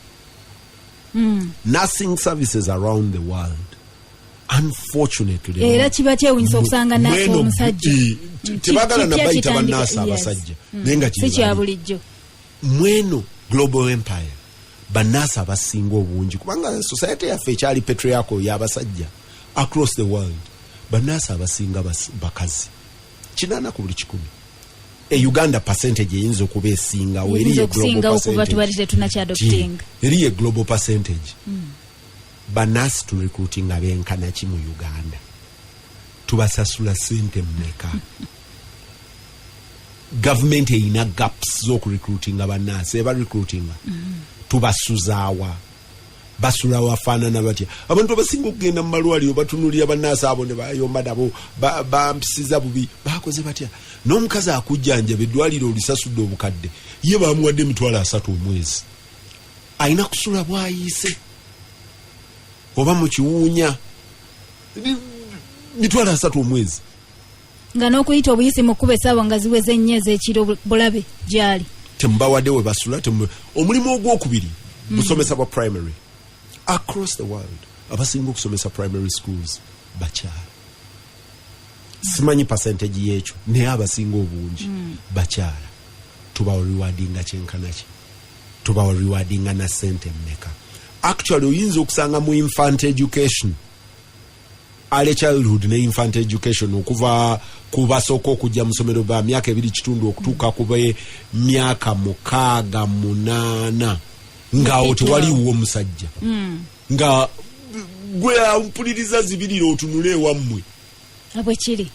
Nursing services around the world, unfortunately, Era kiba kyewunyisa okusanga nurse mweno omusajja. Tebagala Kipya nabayita kitandika, banaasi yes. abasajja, naye nga Si kye kya bali. bulijjo. Mweno global empire, banaasi abasinga obungi, kubanga society yaffe ekyali patriarchal y'abasajja, across the world banaasi abasinga bakazi, 80 ku buli 100. E Uganda percentage eyinza okuba esingawo. Eyinza Eriyo global okusingawo kuba percentage. tubadde tetunakyadoptinga. Eriyo global percentage. Banaasi tu recruitinga benkana ki mu Uganda? Tubasasula sente mmeka? Gavumenti erina gaps z'okurecruitinga banaasi, eba recruitinga. Tubasuzaawa? Basula wafaanana batya? Abantu abasinga okugenda mu malwaliro batunulira banaasi abo ne bayomba nabo, bampisiza bubi, bakoze batya? N'omukazi akujjanjaba, eddwaliro olisasudde obukadde, ye bamuwadde 30,000 omwezi, alina kusula bwayiise oba mu kiwuunya, 30,000 omwezi. Nga n'okuyita obuyisi mu kkuba essaawa nga ziweze ennyo ez'ekiro bulabe gyali. Temubawadde we basula. Omulimu ogwokubiri busomesa bwa primary. Across the world abasinga okusomesa primary schools bakyala. Simanyi percentage yekyo, naye abasinga obungi bakyala. Tubawa rewardinga kyenkana ki? Tubawa rewardinga na sente mmeka? Actually oyinza okusanga mu infant education, early childhood ne infant education, okuva ku basooka okujja mu ssomero ba myaka 2.5 okutuuka ku be myaka 6, 8, ngaawo tewaliwo omusajja. Nga gwe ampuliriza, zibirira otunule ewammwe. Bwe kiri.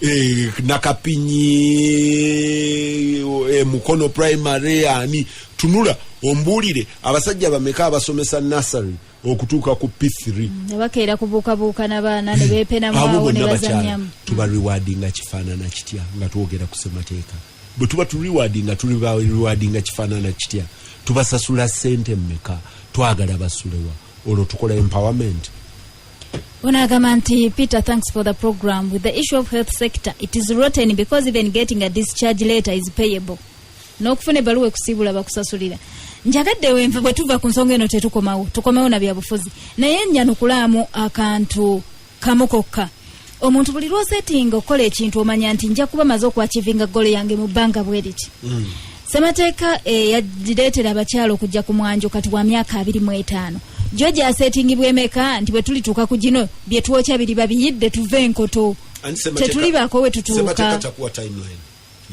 Nakapinyi, Mukono Primary, ani tunula ombuulire abasajja bameka abasomesa nursery okutuuka ku P3? Ne bakeera kubuukabuuka n'abaana ne beepenamu Abo awo ne bonna bakyala. bazannyamu. Tuba rewardinga kifaanana kitya nga twogera ku ssemateeka? Bwe tuba turewardinga, tuli rewardinga kifaanana kitya? Tubasasula sente mmeka? Twagala basulewa? Olwo tukola empowerment? Ono agamba nti, "Peter, thanks for the program. With the issue of health sector, it is rotten because even getting a discharge letter is payable. N'okufuna ebbaluwa ekusiibula bakusasulira." Njagadde wenve bwe tuva ku nsonga eno tetukomawo, tukomewo na byabufuzi, naye njanukulaamu akantu kamu kokka. Omuntu buli lwosetinga okukola ekintu, omanya nti nja kuba maze okwachievinga goal yange mu bbanga bwe riti. Ssemateeka eyagireetera abakyala okujja ku mwanjo kati wa myaka 25. Jo gyasetingibwa emeka nti bwe tulituuka ku gino bye twokya biriba biyidde, tuve enkoto? Anti Ssemateeka- Tetulibaako we Ssemateeka tutuuka. takuwa timeline.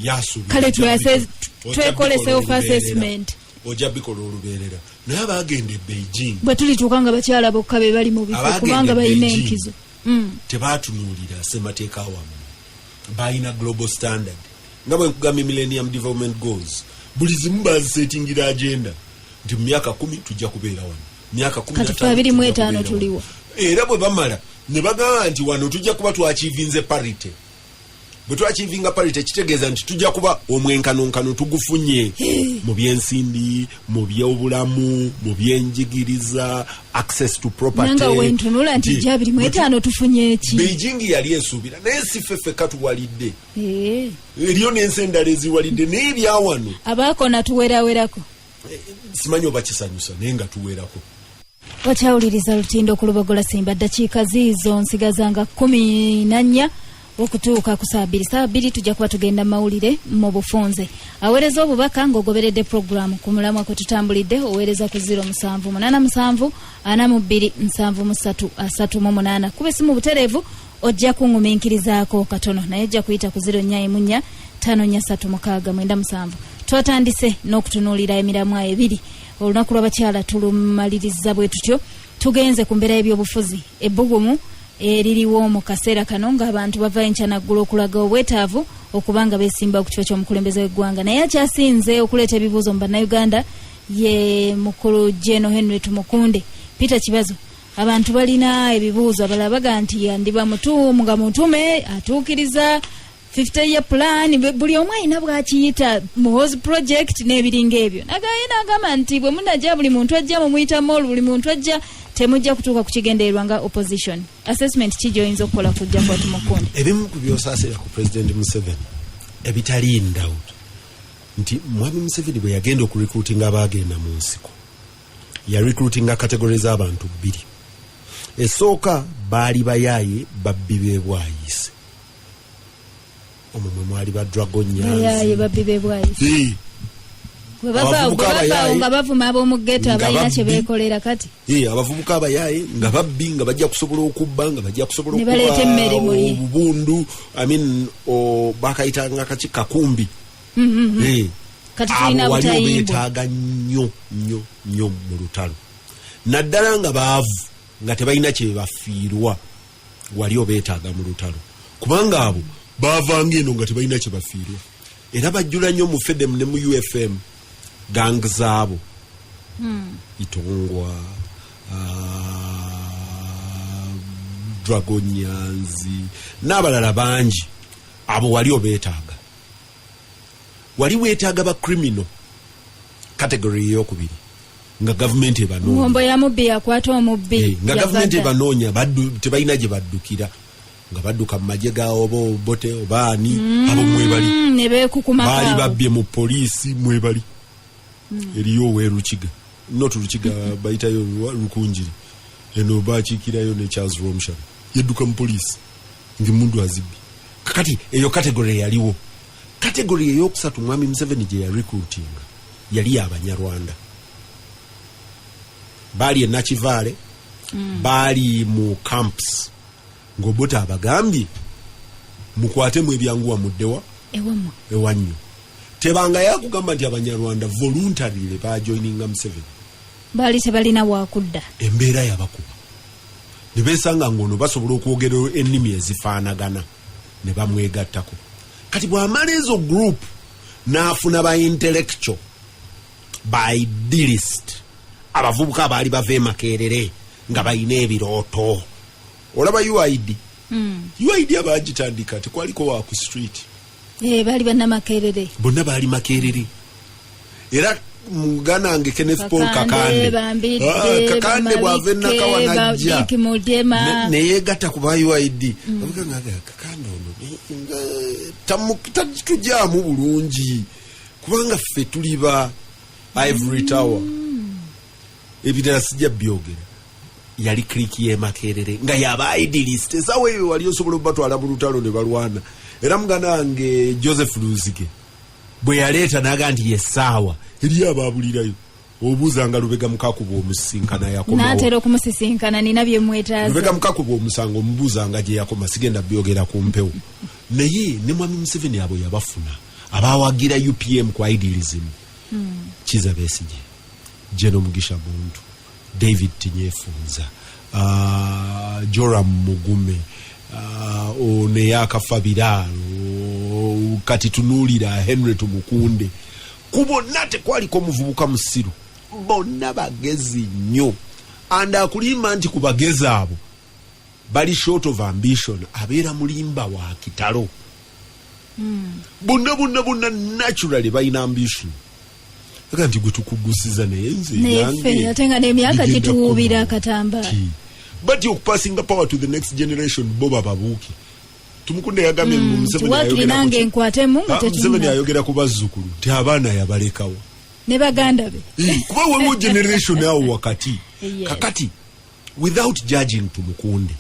Yasuubira Kale ojja twekole bikola self olubeerera. assessment. Ojja bikola olubeerera, naye abagenda e Beijing, Bwe tulituuka nga bakyala bokka be bali mu bifo Abagenda kubanga e balina Beijing, enkizo. Tebatunuulira ssemateeka wammwe, balina global standard. Nga bwe nkugambye, Millennium Development Goals buli zimu bazisetingira agenda nti mu myaka 10 tujja kubeera wano, myaka kumi Kati na ffe ttaano abiri mu tujja etaano kubeera wano. tuliwa? Era bwe bamala ne bagamba nti wano tujja kuba twachievinze parity. Bwe twachievinga parity, kitegeeza nti tujja kuba omwenkanonkano tugufunye. Mu byensimbi, mu byobulamu, mu byenjigiriza, access to property. Nanga wentunula nti Nti- 25 tufunye eki? Beijing yali esuubira, naye si ffe ffekka tuwalidde. Eriyo n'ensi endala eziwalidde, naye ebyawano Abaakona tuwerawerako. Simanyi oba kisanyusa, naye nga tuwerako. Wakyawuliriza Lutindo ku Lubogola Simba. Ddakiika ziizo nsigazanga 14 okutuuka ku saa 2. Saa 2 tujja kuba tugenda mu mawulire mu bufunze. Aweereza obubaka ng'ogoberedde puroguramu ku mulamwa kwe tutambulidde, oweereza ku 0787 42 73 38. Kuba esimu butereevu ojja kuŋŋumiikirizaako katono, naye ojja kuyita ku 044 543 697. Twatandise n'okutunuulira emiramwa ebiri. Olunaku lw'abakyala tulumaliriza bwe tutyo. Tugenze ku mbeera y'ebyobufuzi, ebbugumu eririwo mu kaseera kano ng'abantu bava enkyanaggulo okulaga obwetaavu okuba nga beesimba ku kifo ky'omukulembeze w'eggwanga. Naye akyasinze okuleeta ebibuuzo mu Bannayuganda ye mukulu General Henry Tumukunde. Peter Kibazo, abantu balina ebibuuzo. Abalala baga nti yandiba mutu nga mutume atuukiriza 50 year plan. Buli omu alina bwakiyita, Muhozi project n'ebiringa ebyo. Nagaye n'agamba nti bwe munajja buli muntu ajja mumuyita mall, buli muntu ajja, temujja kutuuka ku kigendererwa nga opposition. Assessment ki gy'oyinza okukola kujja kwa Tumukunde? Ebimu ku byosaasira ku President Museveni ebitali in doubt nti Mwami Museveni bwe yagenda okurecruitinga abaagenda mu nsiko, yarecruitinga category z'abantu bbiri. Esooka baali bayaaye, babbi b'ebwayise. Omwo mwe mwali ba Bayaaye Dragonyanzi. Babbi b'ebwayise. Bwe bavaawo Abavubuka bwe bavaawo abayaaye nga bavuma ab'omu ghetto nga abalina kye babbi. beekolera kati. Abavubuka abayaaye nga babbi, nga bajja kusobola okubba, nga bajja kusobola Ne baleeta emmere mulye. obubundu, I mean, bakayitanga kaki, kakumbi. Kati tulina Abo wali butayimbwa. obeetaaga nnyo nnyo nnyo mu lutalo, naddala nga baavu, nga tebalina kye bafiirwa. Wali obeetaaga mu lutalo kubanga abo baavanga eno nga tebalina kye bafiirwa, era bajjula nnyo mu FEDEM ne mu UFM, gang zaabo, Itongwa, Dragonyanzi n'abalala bangi. Abo wali obeetaaga. Wali weetaaga ba criminal category eyokubiri nga gavumenti ebanoonya. Ngombo ya mubbi yakwata omubbi. Nga gavumenti Yavadda. ebanoonya, tebalina gye baddukira, nga badduka mu magye ga oba Obote oba ani. Abo mwebali. Ne beekukumako Baali awo. babbye mu poliisi, mwebali. Eriyo owerukiga, not Lukiga, bayitayo Lukunjiri eno, bakiikirayo ne Charles Rwomushana, yadduka mu poliisi ngaemundu azibbi. Kakati eyo category yaliwo. Category eyokusatu Mwami Museveni gye yarecruitinga yali yabanyarwanda. Baali enakivaale, baali mu camps, ng'Obote abagambye mukwatemu ebyanguwa muddewa Ewammwe. Ewannyo. Tebanga yakugamba nti Abanyarwanda voluntarily bajoininga Museveni. Baali tebalina wakudda. Embeera yabakuba ne besanga ngaono basobola okwogera ennimi ezifaanagana ne bamwegattako. Kati bw'amala ezo group n'afuna ba intellectual, ba idealist, abavubuka abaali bava e Makerere nga balina ebirooto. Olaba UID, UID abagitandika tekwaliko wa ku street. Baali bannamakerere. Bonna baali Makerere. Era muganda wange Kenneth Paul Kakande, Kakande. Bambidde, Ah, Kakande bw'ava enakawa Bamabike, najja Dick Mudema. Neyegatta ku ba UID. Avuga nga Kakande ono tatujaamu bulungi kubanga ffe tuli ba ivory tower, ebirala sijja byogera. Yali clique y'emakerere nga yaba idealist. Esawa eyo wali osobola obatwala mu lutalo ne balwana. Era muganda wange Joseph Luzige bwe yaleeta naga nti yessaawa eri ababulirayo, obuuzanga Lubega Mukakuba omusisinkana yakomawo. Naatera okumusisinkana, nina bye mwetaaza. Lubega Mukakuba omusango omubuuzanga gye yakoma, sigenda byogera ku mpewo. Naye ne Mwami Museveni abo yabafuna abawagira UPM ku idealism: Kiza Besige, General Mugisha Muntu, David Tinyefunza, Joram Mugume, ono eyakafa Biraaro. Kati tunuulira Henry Tumukunde. Ku bonna tekwaliko muvubuka musiru, bonna bagezi nnyo. And akulimba nti ku bagezi abo bali short of ambition, abeera mulimba wa kitalo. Bonna bonna bonna naturally balina ambition. Aga nti gwe tukugusiza, naye nze Naye nange ffe ate nga n'emyaka bigenda gituwuubira kukomawo. akatambaala. Ti. Batya okupasinga power to the next generation, bo bababuuke. Tumukunde yagambye mbu Museveni Waakiri ayogera ku nange nkwatemu nga Ah, Museveni tetunna. ayogera ku bazzukulu nti abaana yabalekawo. Ne baganda be. Eh, kuba waliwo generation awo wakati. Yes. Kakati without judging Tumukunde,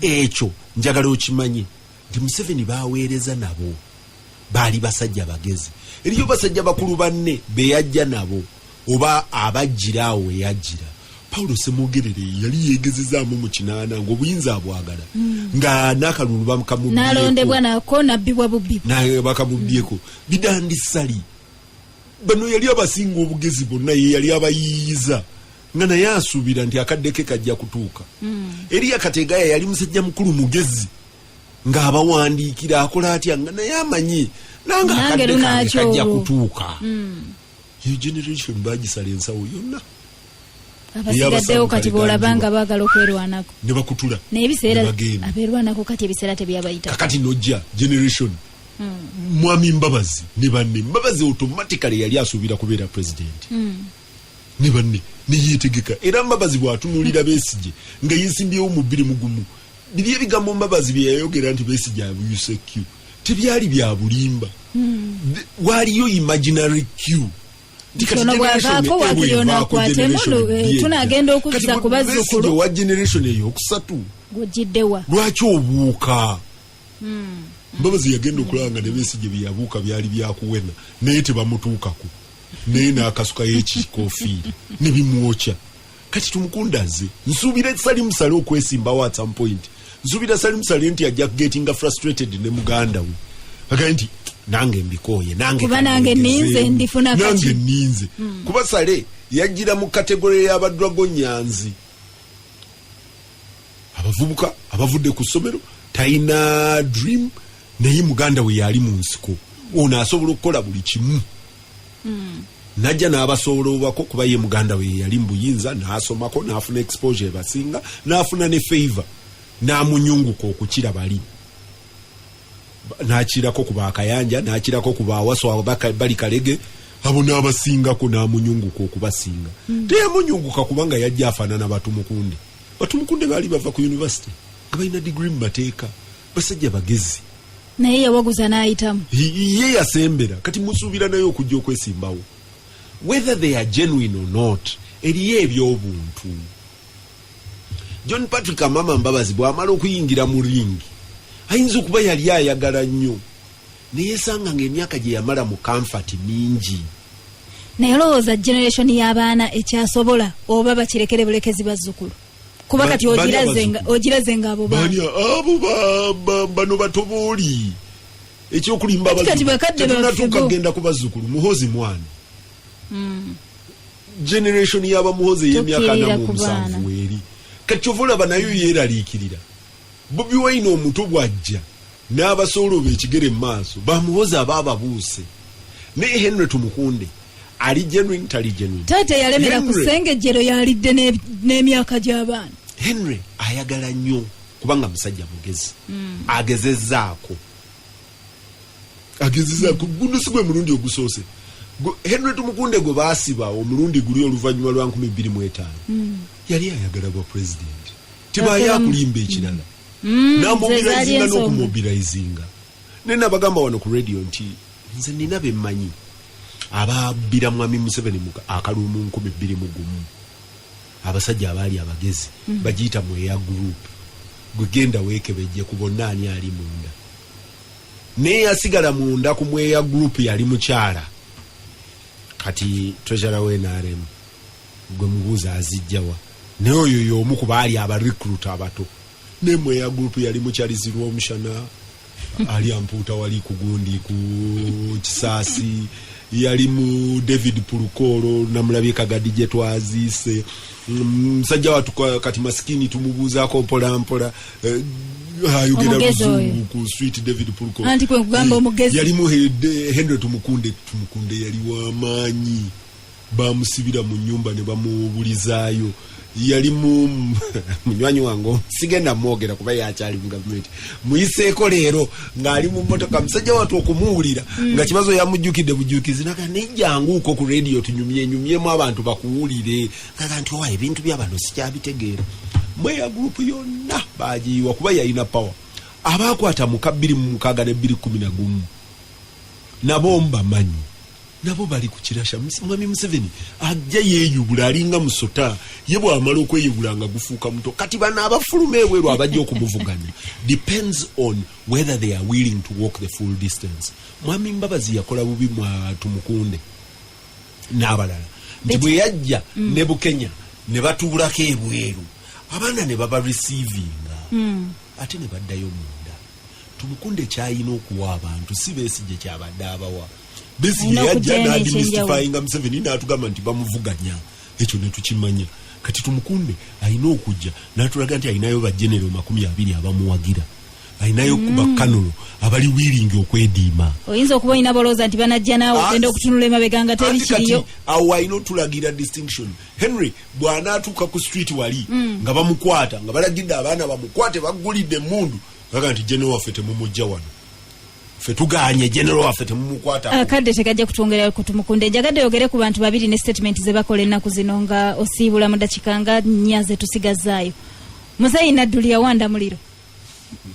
ekyo njagala okimanye nti Museveni baweereza nabo baali basajja bagezi. Eriyo basajja bakulu banne beyajja nabo oba abajjira awo weyajjira. Paulo Semogerere yali yeegezezaamu mu 80 ng'obuyinza abwagala, nga n'akalulu bakamubyeko. N'alondebwa nako nabbibwa bubbi. Naye bakamubyeko. Bidandi Ssali, bano yali abasinga obugezi bonna, ye yali abayiiyiza nga naye asuubira nti akadde ke kajja kutuuka. Eriya Kategaya yali musajja mukulu mugezi, ng'abawandiikira akola atya, nga naye amanyi nange Nange akadde kange lunaakyo kajja olwo. kutuuka. Eyo generation bagisala ensawo yonna. Abasigaddewo kati boolaba nga baagala okwerwanako ne bakutula naye ebiseera ne bagenda. Abeerwanako kati ebiseera tebyabayita. Kakati nojja generation Mwami Mbabazi ne banne. Mbabazi automatically yali asuubira kubeera president ne banne neyetegeka, era Mbabazi bw'atunuulira Besigye nga yesimbyewo mu 2001, biri ebigambo Mbabazi bye yayogera nti Besigye abuyuse queue tebyali bya bulimba. Waaliyo imaginary queue. Nti kati Ono generation bw'avaako A waakiri ono bw'evaako, akwatemu, generation B ejja. tunaagenda okuzza Kati ku bazzukulu. Besigye owa generation eyokusatu Gwogiddewa? Lwaki obuuka? Mbabazi yagenda okulaba nga ne Besigye byeyabuuka byali byakuwena, naye tebamutuukako, naye n'akasukayo ekikofiira ne bimwokya. Kati Tumukundaze, nsuubira Salim Saleh okwesimbawo at some point. Nsuubira Salim Saleh nti ajja gettinga frustrated ne muganda we, agaye nti nange mbikooye, nange Kuba nange kanengezeemu. nninze ndifuna kaki. Nange nninze, kuba Saleh yajjira mu category y'abadragonyanzi, abavubuka abavudde ku ssomero, talina dream, naye muganda we yali mu nsiko, ono asobola okukola buli kimu. Najja n'abasobolobako kuba ye muganda we yali mu buyinza, n'asomako, n'afuna exposure ebasinga, n'afuna ne favor, n'amunyunguka okukira bali, n'akirako ku bakayanja, n'akirako ku bawaso bali kalege abo, n'abasingako, n'amunyunguka okubasinga. Teyamunyunguka kubanga yajja afaanana Batumukunde. Batumukunde baali bava ku university nga balina degree mu mateeka, basajja bagezi. Naye yawaguza n'ayitamu. Ye yasembera. Kati musuubira naye okujja okwesimbawo, whether they are genuine or not, eriyo ebyobuntu. John Patrick Amama Mbabazi bw'amala okuyingira mu ring, ayinza okuba yali ayagala nnyo, neyesanga nga emyaka gye yamala mu comfort mingi. Naye olowooza generation y'abaana ekyasobola oba bakirekere bulekezi bazzukulu? Kuba kati Bani ogiraze nga abazzukulu? Ogiraze nga abo baana. Bani abo? Bano batobooli ekyokulimba. Kati kati bakadde baffe Tetunatuuka bo. kugenda ku bazzukulu. Muhozi mwana, generation y'abamuhozi ey'emyaka Tokkirira ana mu ku baana. musanvu eri kati. Kyova olaba nayo yeeraliikirira. Bobi Wine omuto bw'ajja n'abasooloba ekigere mu maaso, bamuhozi aba ababuuse. Naye Henry Tumukunde ali genuine, tali genuine. Taata yalemera ku sengejjero, yalidde n'emyaka gy'abaana. Henry ayagala nnyo kubanga musajja mugezi, agezezzaako, agezezaako. Guno si gwe mulundi ogusoose. Henry Tumukunde gwe baasiba omulundi guli oluvannyuma lwa 2005, yali ayagala bwa pulezidenti, tebayo akulimba ekirala. Ze zaali Namobilizinga ensonga. n'okumobilizinga. Naye nabagamba wano ku radio nti nze nina bemmanyi ababbira Mwami Museveni akalulu mu 2001, abasajja abaali abagezi, bagiyita Mweya Group. Gwe genda weekebejje ku bonna ani ali munda. Naye yasigala munda ku Mweya Group yali mukyala, kati treasurer we NRM. Gwe mubuuza azijjawa? Naye oyo y'omu ku baali abarecruit abato. Ne Mweya Group yali mukyalizi lw'omushana ali ampuuta wali ku gundi ku Kisaasi, yali mu David Pulukolo, namulabye Kagadi gye twaziise. Musajja watu kati masikini tumubuuzaako mpola mpola. Ayogera Omugezi oyo. luzungu ku street, David Pulukolo. Anti kwe kugamba omugezi. Yalimu Henry Tumukunde. Tumukunde yali w'amaanyi, bamusibira mu nyumba ne bamuwubulizaayo. Yali mu munywanyi wange, sigenda mwogera kuba yakyali mu gavumenti, muyiseeko leero ng'ali mu mmotoka, musajja watu okumuwulira nga Kibazo yamujjukidde bujukizi, naga nejjanguuko ku rediyo tunyumyenyumyemu abantu bakuwulire, gaga nti owa ebintu byabano sikyabitegeera. Mweya gurupu yonna bagiyiwa kuba yalina power. Abakwata mu ka 2006 ne 2011 nabo mbamanyi, nabo bali ku kirasha. Mwami Museveni ajja yeeyubula, alinga musota, ye bw'amala okweyubula nga gufuuka muto. Kati bano abafuluma ebweru abajja okumuvuganya depends on whether they are willing to walk the full distance. Mwami Mbabazi yakola bubi mwa Tumukunde n'abalala nti bwe yajja ne Bukenya ne batuulako ebweru, abaana ne baba receivinga ate ne baddayo munda. Tumukunde kyayina okuwa abantu si Besigye kyabadde abawa. Besigye Alina yajja okujjayo n'ademystifyinga Museveni n'atugamba nti bamuvuganya, ekyo ne tukimanya. Kati Tumukunde alina okujja n'atulaga nti alinayo bagenero 20 abamuwagira, alinayo bakanolo abali willing okwediima. Oyinza okuba olina bolowooza nti banajja naawe, ogenda okutunula emabega nga teri Anti kati kiriyo. Awo alina otulagira distinction. Henry bw'anaatuuka ku street wali nga bamukwata, nga balagidde abaana bamukwate, bagulidde emundu, baga nti general waffe temumujja wano, ffe tuganye, general waffe temumukwata. Akadde tekajja kutwongera kutumukunde. Njagadde yogere ku bantu babiri ne statement ze bakola ennaku zino nga osiibula mu dakiika nga 4 ze tusigazaayo. Muzeeyi Nadduli yawanda muliro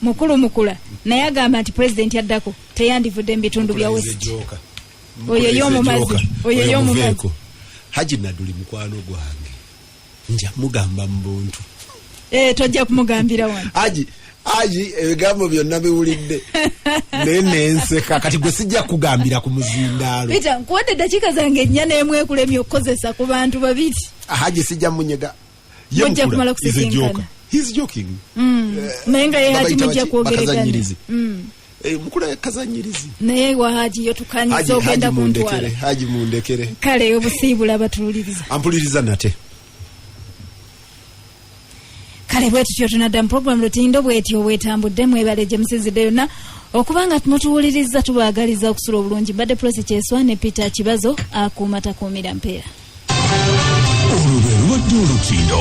mukulu mukula, naye agamba nti pulezidenti addako teyandivudde mu bitundu bya West. Oyo y'omumazi, oyo y'omumazi. Haji Nadduli mukwano gwange, nja mugamba mu buntu. Eh, tojja kumugambira wano. Haji, Haji, ebigambo byonna biwulidde naye nenseka, kati gwe sijja kugambira ku muzindaalo. Peter, nkuwadde eddakiika zange 4 n'emwekulemye okukozesa ku bantu babiri. Haji sijja munyega. Ye Mujja Mukula kumala is a kusisinkana. joker. He's joking. Naye nga ye Haji Babayita mujja baki? kwogeregana. Bakazanyirizi. Eh, Mukula kazanyirizi. Naye wa Haji yo tukanyiza Haji, ogenda Haji kuntwala. mundekere, Haji mundekere. Kale obusiibula batuwuliriza. Ampuliriza nate. Kale bwe tutyo tunadda mu puroguramu Lutindo bwetyo bwetambudde. Mwebale gye musinzidde yonna okuba nga mutuwuliriza, tubaagaliza okusula obulungi. Mbadde Prosi Kyeswa ne Peter Kibazo akuuma takuumira mpeera. Olwo lwe lubadde Olutindo.